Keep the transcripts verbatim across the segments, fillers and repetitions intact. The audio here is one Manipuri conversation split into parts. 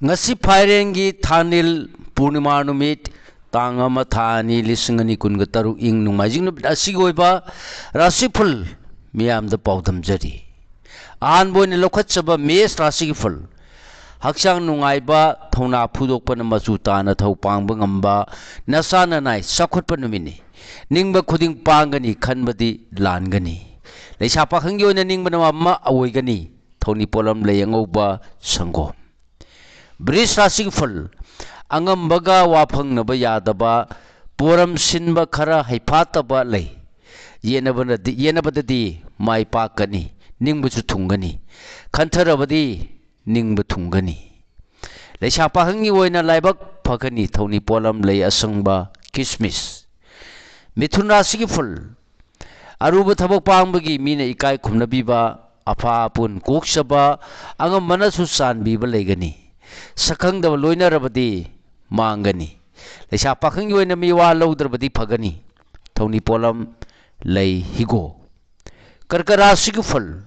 ꯉꯁꯤ ꯐꯥꯏꯔꯦꯟꯒꯤ ꯊꯥꯅꯤꯜ ꯄꯨꯔꯅꯤꯃꯥ ꯅꯨꯃꯤꯠ, ꯇꯥꯡ ꯑꯃ, ꯊꯥ ꯑꯅꯤ, ꯂꯤꯁꯤꯡ ꯑꯅꯤ ꯀꯨꯟꯒ ꯇꯔꯨꯛ, ꯏꯪ ꯅꯣꯡꯃꯥꯏꯖꯤꯡ ꯅꯨꯃꯤꯠ ꯑꯁꯤꯒꯤ ꯑꯣꯏꯕ ꯔꯥꯁꯤꯐꯜ ꯃꯤꯌꯥꯝꯗ ꯄꯥꯎꯗꯝꯖꯔꯤ꯫ ꯑꯍꯥꯟꯕ ꯑꯣꯏꯅ ꯂꯧꯈꯠꯆꯕ ꯃꯦꯁ ꯔꯥꯁꯤꯒꯤ ꯐꯜ꯫ ꯍꯛꯆꯥꯡ ꯅꯨꯡꯉꯥꯏꯕ, ꯊꯧꯅꯥ ꯐꯨꯗꯣꯛꯄꯅ ꯃꯆꯨ ꯇꯥꯅ ꯊꯧ ꯄꯥꯡꯕ ꯉꯝꯕ, ꯅꯁꯥ ꯅꯅꯥꯏ ꯆꯥꯎꯈꯠꯄ ꯅꯨꯃꯤꯠꯅꯤ꯫ ꯅꯤꯡꯕ ꯈꯨꯗꯤꯡ ꯄꯥꯡꯒꯅꯤ, ꯈꯟꯕꯗꯤ ꯂꯥꯟꯒꯅꯤ꯫ ꯂꯩꯁꯥ ꯄꯥꯈꯪꯒꯤ ꯑꯣꯏꯅ ꯅꯤꯡꯕꯅ ꯑꯃ ꯑꯣꯏꯒꯅꯤ꯫ ꯊꯧꯅꯤ ꯄꯣꯠꯂꯝ ꯂꯩ ꯑꯉꯧꯕ ꯁꯪꯒꯣꯝ꯫ ꯕ꯭ꯔꯤꯖ ꯔꯥꯁꯤꯒꯤ ꯐꯜ꯫ ꯑꯉꯝꯕꯒ ꯋꯥꯐꯪꯅꯕ ꯌꯥꯗꯕ, ꯄꯣꯔꯝ ꯁꯤꯟꯕ ꯈꯔ ꯍꯩꯐꯥꯠꯇꯕ ꯂꯩ꯫ ꯌꯦꯠꯅꯕꯅꯗꯤ, ꯌꯦꯠꯅꯕꯗꯗꯤ ꯃꯥꯏ ꯄꯥꯛꯀꯅꯤ, ꯅꯤꯡꯕꯁꯨ ꯊꯨꯡꯒꯅꯤ꯫ ꯈꯟꯊꯔꯕꯗꯤ ꯅꯤꯡꯕ ꯊꯨꯡꯒꯅꯤ꯫ ꯂꯩꯁꯥ ꯄꯥꯈꯪꯒꯤ ꯑꯣꯏꯅ ꯂꯥꯏꯕꯛ ꯐꯒꯅꯤ, ꯊꯧꯅꯤ ꯄꯣꯠꯂꯝ ꯂꯩ ꯑꯁꯪꯕ ꯀꯤꯁꯃꯤꯁ꯫ ꯃꯤꯊꯨꯟ ꯔꯥꯁꯤꯒꯤ ꯐꯜ꯫ ꯑꯔꯨꯕ ꯊꯕꯛ ꯄꯥꯡꯕꯒꯤ ꯃꯤꯅ ꯏꯀꯥꯏ ꯈꯨꯝꯅꯕꯤꯕ, ꯑꯐꯥ ꯑꯄꯨꯟ ꯀꯣꯛꯆꯕ, ꯑꯉꯝꯕꯅꯁꯨ ꯆꯥꯟꯕꯤꯕ ꯂꯩꯒꯅꯤ꯫ ꯁꯛꯈꯪꯗꯕ ꯂꯣꯏꯅꯔꯕꯗꯤ ꯃꯥꯡꯒꯅꯤ꯫ ꯂꯩꯁꯥ ꯄꯥꯈꯪꯒꯤ ꯑꯣꯏꯅ ꯃꯤꯋꯥ ꯂꯧꯗ꯭ꯔꯕꯗꯤ ꯐꯒꯅꯤ꯫ ꯊꯧꯅꯤ ꯄꯣꯠꯂꯝ ꯂꯩ ꯍꯤꯒꯣꯛ꯫ ꯀꯔꯀ ꯔꯥꯁꯤꯒꯤ ꯐꯜ꯫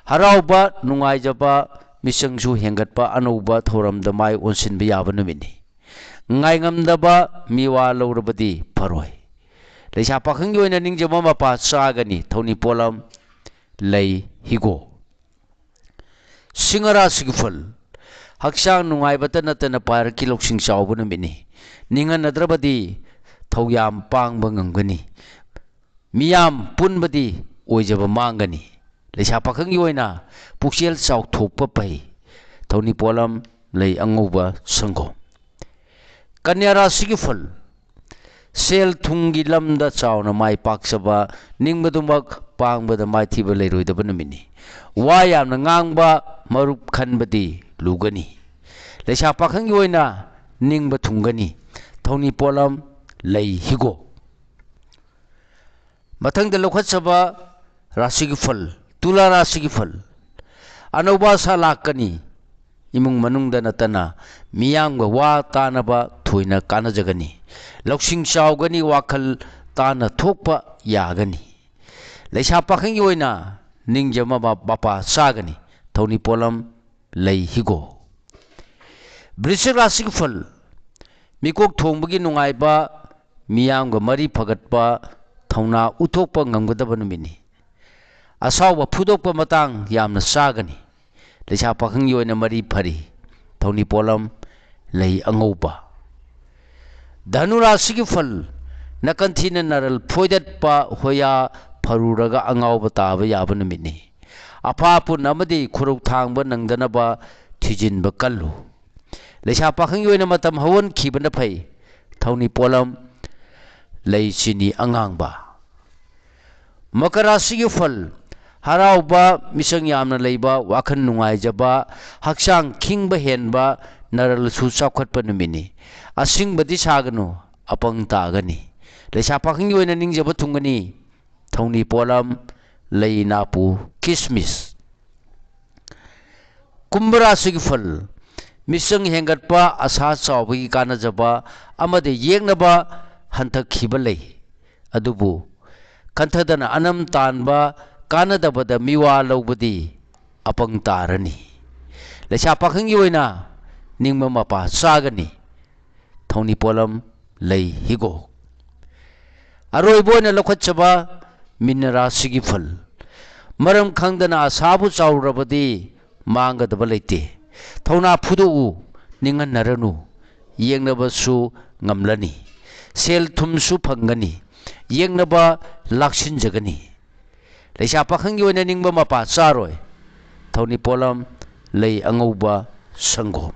ꯍꯔꯥꯎꯕ, ꯅꯨꯡꯉꯥꯏꯖꯕ, ꯃꯤꯆꯪꯁꯨ ꯍꯦꯟꯒꯠꯄ, ꯑꯅꯧꯕ ꯊꯧꯔꯝꯗ ꯃꯥꯏ ꯑꯣꯟꯁꯤꯟꯕ ꯌꯥꯕ ꯅꯨꯃꯤꯠꯅꯤ꯫ ꯉꯥꯏꯉꯝꯗꯕ ꯃꯤꯋꯥ ꯂꯧꯔꯕꯗꯤ ꯐꯔꯣꯏ꯫ ꯂꯩꯁꯥ ꯄꯥꯈꯪꯒꯤ ꯑꯣꯏꯅ ꯅꯤꯡꯖꯕ ꯃꯄꯥ ꯆꯥꯒꯅꯤ꯫ ꯊꯧꯅꯤ ꯄꯣꯠꯂꯝ ꯂꯩ ꯍꯤꯒꯣꯛ꯫ ꯁꯤꯡꯍ ꯔꯥꯁꯤꯒꯤ ꯐꯜ꯫ ꯍꯛꯆꯥꯡ ꯅꯨꯡꯉꯥꯏꯕꯇ ꯅꯠꯇꯅ ꯄꯥꯏꯔꯛꯀꯤ ꯂꯧꯁꯤꯡ ꯆꯥꯎꯕ ꯅꯨꯃꯤꯠꯅꯤ꯫ ꯅꯤꯡꯍꯟꯅꯗ꯭ꯔꯕꯗꯤ ꯊꯧꯌꯥꯝ ꯄꯥꯡꯕ ꯉꯝꯒꯅꯤ꯫ ꯃꯤꯌꯥꯝ ꯄꯨꯟꯕꯗꯤ ꯑꯣꯏꯖꯕ ꯃꯥꯡꯒꯅꯤ꯫ ꯂꯩꯁꯥ ꯄꯥꯈꯪꯒꯤ ꯑꯣꯏꯅ ꯄꯨꯛꯆꯦꯜ ꯆꯥꯎꯊꯣꯛꯄ ꯐꯩ꯫ ꯊꯧꯅꯤ ꯄꯣꯠꯂꯝ ꯂꯩ ꯑꯉꯧꯕ ꯁꯪꯒꯣꯝ꯫ ꯀꯟꯌꯥ ꯔꯥꯁꯤꯒꯤ ꯐꯜ꯫ ꯁꯦꯜ ꯊꯨꯝꯒꯤ ꯂꯝꯗ ꯆꯥꯎꯅ ꯃꯥꯏ ꯄꯥꯛꯆꯕ, ꯅꯤꯡꯕꯗꯨꯃꯛ ꯄꯥꯡꯕꯗ ꯃꯥꯏꯊꯤꯕ ꯂꯩꯔꯣꯏꯗꯕ ꯅꯨꯃꯤꯠꯅꯤ꯫ ꯋꯥ ꯌꯥꯝꯅ ꯉꯥꯡꯕ, ꯃꯔꯨꯞ ꯈꯟꯕꯗꯤ ꯂꯨꯒꯅꯤ꯫ ꯂꯩꯁꯥ ꯄꯥꯈꯪꯒꯤ ꯑꯣꯏꯅ ꯅꯤꯡꯕ ꯊꯨꯡꯒꯅꯤ꯫ ꯊꯧꯅꯤ ꯄꯣꯠꯂꯝ ꯂꯩ ꯍꯤꯒꯣꯛ꯫ ꯃꯊꯪꯗ ꯂꯧꯈꯠꯆꯕ ꯔꯥꯁꯤꯒꯤ ꯐꯜ, ꯇꯨꯂꯥ ꯔꯥꯁꯤꯒꯤ ꯐꯜ꯫ ꯑꯅꯧꯕ ꯑꯁꯥ ꯂꯥꯛꯀꯅꯤ꯫ ꯏꯃꯨꯡ ꯃꯅꯨꯡꯗ ꯅꯠꯇꯅ ꯃꯤꯌꯥꯝꯒ ꯋꯥ ꯇꯥꯅꯕ ꯊꯣꯏꯅ ꯀꯥꯟꯅꯖꯒꯅꯤ꯫ ꯂꯧꯁꯤꯡ ꯆꯥꯎꯒꯅꯤ, ꯋꯥꯈꯜ ꯇꯥꯅ ꯊꯣꯛꯄ ꯌꯥꯒꯅꯤ꯫ ꯂꯩꯁꯥ ꯄꯥꯈꯪꯒꯤ ꯑꯣꯏꯅ ꯅꯤꯡꯖꯃꯕ ꯃꯄꯥ ꯆꯥꯒꯅꯤ꯫ ꯊꯧꯅꯤ ꯄꯣꯠꯂꯝ ꯂꯩ ꯍꯤꯒꯣꯛ꯫ ꯕ꯭ꯔꯤꯁꯤꯛ ꯔꯥꯁꯤꯒꯤ ꯐꯜ, ꯃꯤꯀꯣꯛ ꯊꯣꯡꯕꯒꯤ ꯅꯨꯡꯉꯥꯏꯕ, ꯃꯤꯌꯥꯝꯒ ꯃꯔꯤ ꯐꯒꯠꯄ, ꯊꯧꯅꯥ ꯎꯠꯊꯣꯛꯄ ꯉꯝꯒꯗꯕ ꯅꯨꯃꯤꯠꯅꯤ꯫ ꯑꯁꯥꯎꯕ ꯐꯨꯗꯣꯛꯄ ꯃꯇꯥꯡ ꯌꯥꯝꯅ ꯆꯥꯒꯅꯤ꯫ ꯂꯩꯁꯥ ꯄꯥꯈꯪꯒꯤ ꯑꯣꯏꯅ ꯃꯔꯤ ꯐꯔꯤ꯫ ꯊꯧꯅꯤ ꯄꯣꯠꯂꯝ, ꯂꯩ ꯑꯉꯧꯕ꯫ ꯙꯅꯨ ꯔꯥꯁꯤꯒꯤ ꯐꯜ, ꯅꯥꯀꯟ ꯊꯤꯅ ꯅꯔꯜ ꯐꯣꯏꯗꯠꯄ, ꯍꯣꯌꯥ ꯐꯔꯨꯔꯒ ꯑꯉꯥꯎꯕ ꯇꯥꯕ ꯌꯥꯕ ꯅꯨꯃꯤꯠꯅꯤ꯫ ꯑꯐꯥ ꯑꯄꯨꯟ ꯑꯃꯗꯤ ꯈꯨꯔꯧ ꯊꯥꯡꯕ ꯅꯪꯗꯅꯕ ꯊꯤꯖꯤꯟꯕ ꯀꯜꯂꯨ꯫ ꯂꯩꯁꯥ ꯄꯥꯈꯪꯒꯤ ꯑꯣꯏꯅ ꯃꯇꯝ ꯍꯧꯍꯟꯈꯤꯕꯅ ꯐꯩ꯫ ꯊꯧꯅꯤ ꯄꯣꯠꯂꯝ, ꯂꯩ ꯆꯤꯅꯤ ꯑꯉꯥꯡꯕ꯫ ꯃꯀꯔ ꯔꯥꯁꯤꯒꯤ ꯐꯜ, ꯍꯔꯥꯎꯕ, ꯃꯤꯆꯪ ꯌꯥꯝꯅ ꯂꯩꯕ, ꯋꯥꯈꯜ ꯅꯨꯡꯉꯥꯏꯖꯕ, ꯍꯛꯆꯥꯡ ꯈꯤꯡꯕ ꯍꯦꯟꯕ, ꯅꯔꯜꯁꯨ ꯆꯥꯎꯈꯠꯄ ꯅꯨꯃꯤꯠꯅꯤ꯫ ꯑꯁꯤꯡꯕꯗꯤ ꯁꯥꯒꯅꯨ, ꯑꯄꯪ ꯇꯥꯒꯅꯤ꯫ ꯂꯩꯁꯥ ꯄꯥꯈꯪꯒꯤ ꯑꯣꯏꯅ ꯅꯤꯡꯖꯕ ꯊꯨꯡꯒꯅꯤ꯫ ꯊꯧꯅꯤ ꯄꯣꯠꯂꯝ, ꯂꯩ ꯅꯥꯄꯨ, ꯀꯤꯁꯃꯤꯁ꯫ ꯀꯨꯝꯚ ꯔꯥꯁꯤꯒꯤ ꯐꯜ, ꯃꯤꯆꯪ ꯍꯦꯟꯒꯠꯄ, ꯑꯁꯥ ꯆꯥꯎꯕꯒꯤ ꯀꯥꯟꯅꯖꯕ ꯑꯃꯗꯤ ꯌꯦꯛꯅꯕ ꯍꯟꯊꯈꯤꯕ ꯂꯩ꯫ ꯑꯗꯨꯕꯨ ꯈꯟꯊꯗꯅ ꯑꯅꯝ ꯇꯥꯟꯕ, ꯀꯥꯟꯅꯗꯕꯗ ꯃꯤꯋꯥ ꯂꯧꯕꯗꯤ ꯑꯄꯪ ꯇꯥꯔꯅꯤ꯫ ꯂꯩꯁꯥ ꯄꯥꯈꯪꯒꯤ ꯑꯣꯏꯅ ꯅꯤꯡꯕ ꯃꯄꯥ ꯆꯥꯒꯅꯤ꯫ ꯊꯧꯅꯤ ꯄꯣꯠꯂꯝ, ꯂꯩ ꯍꯤꯒꯣꯛ꯫ ꯑꯔꯣꯏꯕ ꯑꯣꯏꯅ ꯂꯧꯈꯠꯆꯕ ꯃꯤꯟꯅ ꯔꯥꯁꯤꯒꯤ ꯐꯜ꯫ ꯃꯔꯝ ꯈꯪꯗꯅ ꯑꯁꯥꯕꯨ ꯆꯥꯎꯔꯕꯗꯤ ꯃꯥꯡꯒꯗꯕ ꯂꯩꯇꯦ꯫ ꯊꯧꯅꯥ ꯐꯨꯗꯣꯛꯎ, ꯅꯤꯡꯍꯟꯅꯔꯅꯨ꯫ ꯌꯦꯡꯅꯕꯁꯨ ꯉꯝꯂꯅꯤ꯫ ꯁꯦꯜ ꯊꯨꯝꯁꯨ ꯐꯪꯒꯅꯤ꯫ ꯌꯦꯡꯅꯕ ꯂꯥꯛꯁꯤꯟꯖꯒꯅꯤ꯫ ꯂꯩꯁꯥ ꯄꯥꯈꯪꯒꯤ ꯑꯣꯏꯅ ꯅꯤꯡꯕ ꯃꯄꯥ ꯆꯥꯔꯣꯏ꯫ ꯊꯧꯅꯤ ꯄꯣꯠꯂꯝ, ꯂꯩ ꯑꯉꯧꯕ, ꯁꯪꯒꯣꯝ꯫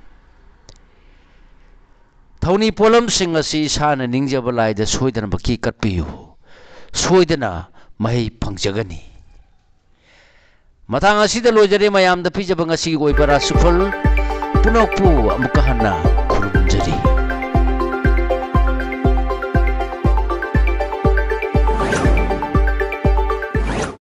ꯊꯧꯅꯤ ꯄꯣꯠꯂꯝꯁꯤꯡ ꯑꯁꯤ ꯏꯁꯥꯅ ꯅꯤꯡꯖꯕ ꯂꯥꯏꯗ ꯁꯣꯏꯗꯅꯃꯛꯀꯤ ꯀꯠꯄꯤꯌꯨ꯫ ꯁꯣꯏꯗꯅ ꯃꯍꯩ ꯐꯪꯖꯒꯅꯤ꯫ ꯃꯇꯥꯡ ꯑꯁꯤꯗ ꯂꯣꯏꯖꯔꯦ ꯃꯌꯥꯝꯗ ꯄꯤꯖꯕ ꯉꯁꯤꯒꯤ ꯑꯣꯏꯕ ꯔꯥꯁꯤꯐꯜ ꯄꯨꯝꯅꯃꯛꯄꯨ ꯑꯃꯨꯛꯀ ꯍꯟꯅ